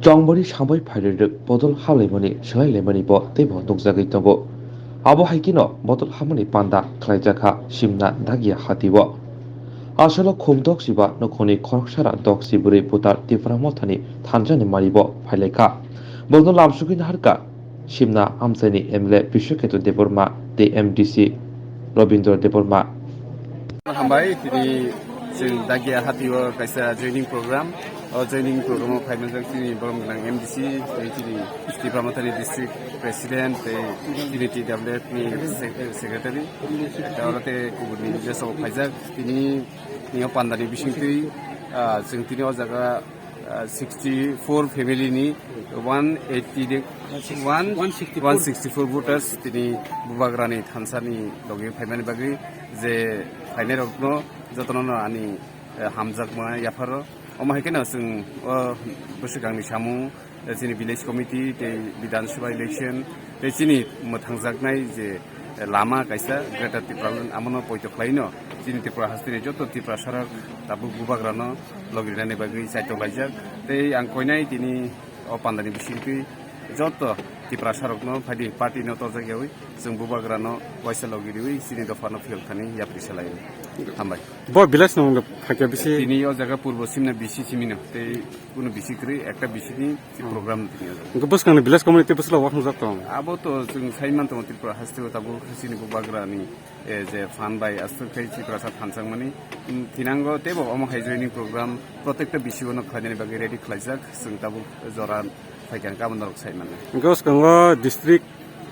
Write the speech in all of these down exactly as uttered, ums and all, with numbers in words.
Chongbari sambai phairwrwk bodol hablaimani swlailaimani bo teibo nukjagwi tongo. Abo hai kheno bodol habmani panda khlaijakha Simna Dagia hatio. Aswkno khum doksiba nukhungni khoroksara doksi bwrwi buthar Tipra Mothani thansani maribo phailaikha. Bono lamsugwi naharkha Simna amchaini M L A Biswaketu Debbarma tei M D C Robindra Debbarma. Hambai, tini chwng Dagia hatio kaisa joining program. O joining program o phaimanjak chini borom gwnang M D C, tei chini Tipra Mothani district president, tei chini T W F ni se-, secretary. Oro tei kubuni leader rok phaijak. Tini, tini o pandani bisingtwi, ah, chwng tini o jaga ah, sixty four family ni one eighty de, one, one sixty four. One sixty four voters tini Bubagrani thansani logi phaimani bagwi je phainai rokno jotono no ani, eh, hamjakma yapharo. Omo hai kheno chwng o bwswkangni samung, eh, chini village committee tei Bidhan Sabha election tei chini mwthangjaknai je lama kaisa Greater Tipraland, amono poito khlaino chini Tripura hasteni joto Tiprasarok tabuk Bubagrano logi rinani bagwi chaitok laijak. Tei ang koinai tini o pandani bisingtwi joto Tiprasarokno phaidi party no torjak yawi chwng Bubagrano waisa logi riwi chini dophano phiyok thani yapri salai. Hambai. Bo village no phakya bisi? Tini o jaga Purbo Simna bisi simino tei kuno bisi kwrwi ekta bisi ni si program tini o jaga. Hwnkhe bwskangni village committee bwswk wakhnajak tong? Abo to chwng sai man tongo Tripura hasteo tabuk chini Bubagrani, eh, je phan bai aswk khai Tiprasa phanchangmani, mm, thinango teibo omo hai joining program protekta bisi o no khlainani bagwi ready khlaijak chwng tabuk jora phaikha hwnkhe abo norok sai mano. Hwnkhe bwskango district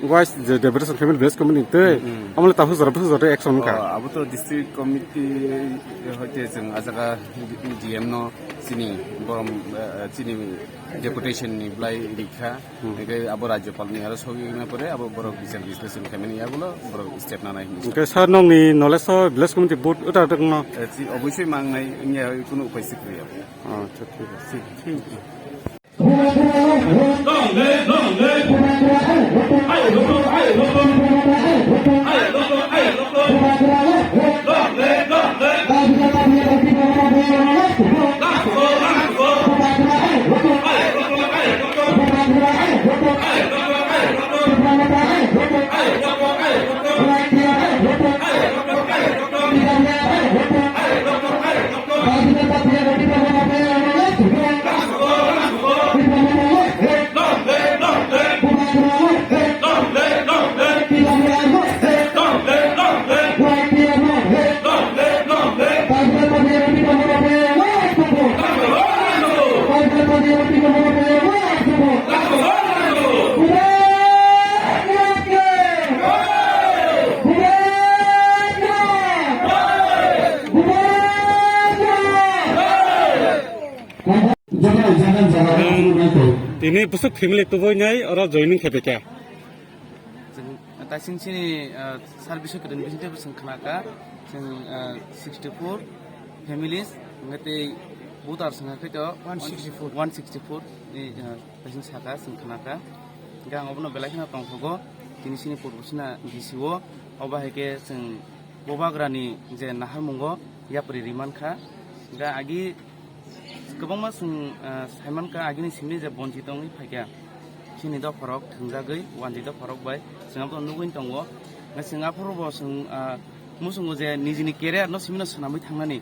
wise je Debrechan Family Village Committee tei, mm, amole tahu jora bwswk jora action wngkha. Oh, abo to district committee hoite chwng ah jaga D M no chini borom, eh, chini deputation ni bwlai rikha. Hmm. Hingke abo Rajyapal ni aro sogwi wngna pore abo borok bichar bisleshon khaimani yagulo borok step nanai hinwi. Hingke sir nongni knowledge o village committee vote uta tongno? Eh, chi-, obosoi mangnai wngya kunu upai si kwrwi abo. Acha, thik ase. Thik, thik. Tini bwswk family tubui nai oro joining khe phaikha. Chwng taising chini, ah, service kwrwini bisingtwi bwswng khnakha, chwng, ah, sixty four families, hwnkhe tei voter swngkha khe to one sixty four. One sixty four ni, ah, taising sakha, chwng khnakha. Hwnkhe ang obono belai kheno tongthogo, tini chini purbo sina D C o, obo hai khe chwng Bubagrani je naharmungo yapri rimankha. Hwnkhe agi Kwbangma chwng, ah, saimankha agini simi je bonchit wngwi phaikha. Chini dopharok thwngjagwi wanjwi dopharok bai chwng abono nugwi tongo. Hwnkhe chwng aphuru bo chwng, ah, muchungo je nijini career no simino swnamwi thangnani.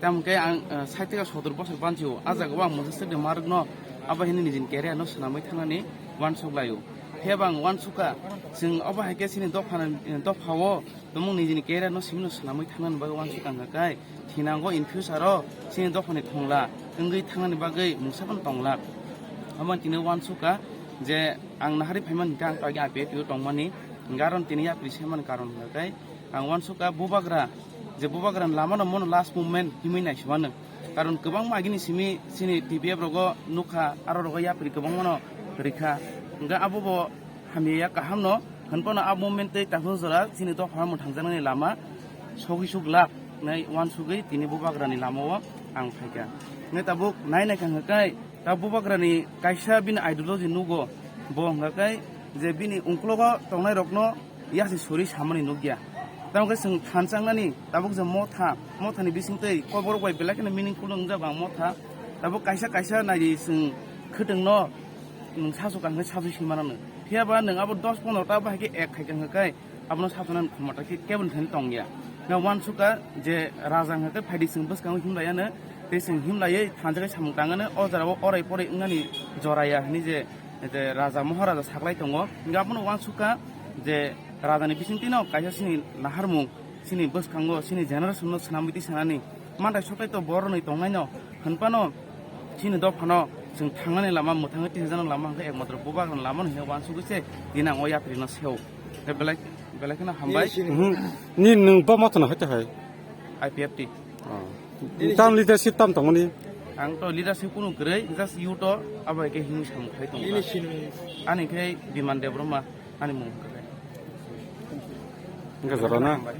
Tamo khe ang, ah, sait taka sotor bosor banchio. Ah jaga o ang mwsa swk de marwkno abo hini nijini career no swnamwi thangnani uansuk laio. Phiya bo ang uansukha chwng obo hai khe chini dophani, dophao Tumung nijini career no simino swnamwi thangnani bagwi uansukha hwnkha khe, thinango in future o chini dophani thongla wngwi thangnani bagwi mungsa phano tongla. Omo tini uansukha je ang naharwi phaimani hwnkhe ang to agi I P F T o tongmani, hwnkhe aro tini yapri semani karon hwnkha khe ang uansukha Bubagra, je Bubagrani lama no mono last movement himwi naisimano. Karon kwbangma agini simi chini T P F rogo nukha, aro rogo yapri kwbangmano rikha. Hwnkhe abo bo hamya ya kaham no, hwnphano a movement tei takhuk jora chini dopha mwthangjaknani lama sogwi suk lak nai uansugwi tini Bubagrani lama o ang phaikha. Hwnkhe tabuk nai naikha hwnkhe ta Bubagrani kaisa bini ideology nugo, bo hwnkha khe je bini ungkulugo tongnai rokno yasi suri samani nukya. Tamo khe chwng thanchaknani tabuk je motha, mothani bisingtwi koborok bai belai kheno meaningful wngjak ang motha. Tabuk kaisa kaisa naidi chwng Khwtwngno nwng sasu ka hwnwi sasu swi mano nwng. Phiya ba nwng abo dos pondro ta bahai khe ek khai khe hwnka khe abono sasu nani khumata khe kebo ni thani tong ya. Nga uansukha je raja hwnka khe phaidi chwng bwskango himlai ano tei chwng himlaiwi thansa khe samung tang ano o jora o orai porai wngnani jora ya hwnwi je, je raja moharaja saklai tongo. Nga abono uansukha je raja ni bisingtwi no kaisa chini naharmung chini bwskango chini generation no swnamwi twi sanani mantai sokai to borok ni tongnaino hwnphano chini dophano chwng thangnani lama mwthangwi twijaknani lama hwnkhe ekmatro bubagrani lama no hino uansugwi se tini ang o yatrino seo. Tei belai belai kheno hambai. Mhm. Ni nwng bo mothano hoite hai? I P F T. Oh. Tam leadership tam tongmani? Ang to leadership kunu kwrwi, just youth o abo hai khe himwi samung khai tongo. Ani khe Biman Debbarma ani mung hwnkha khe. Hwnkhe jora na?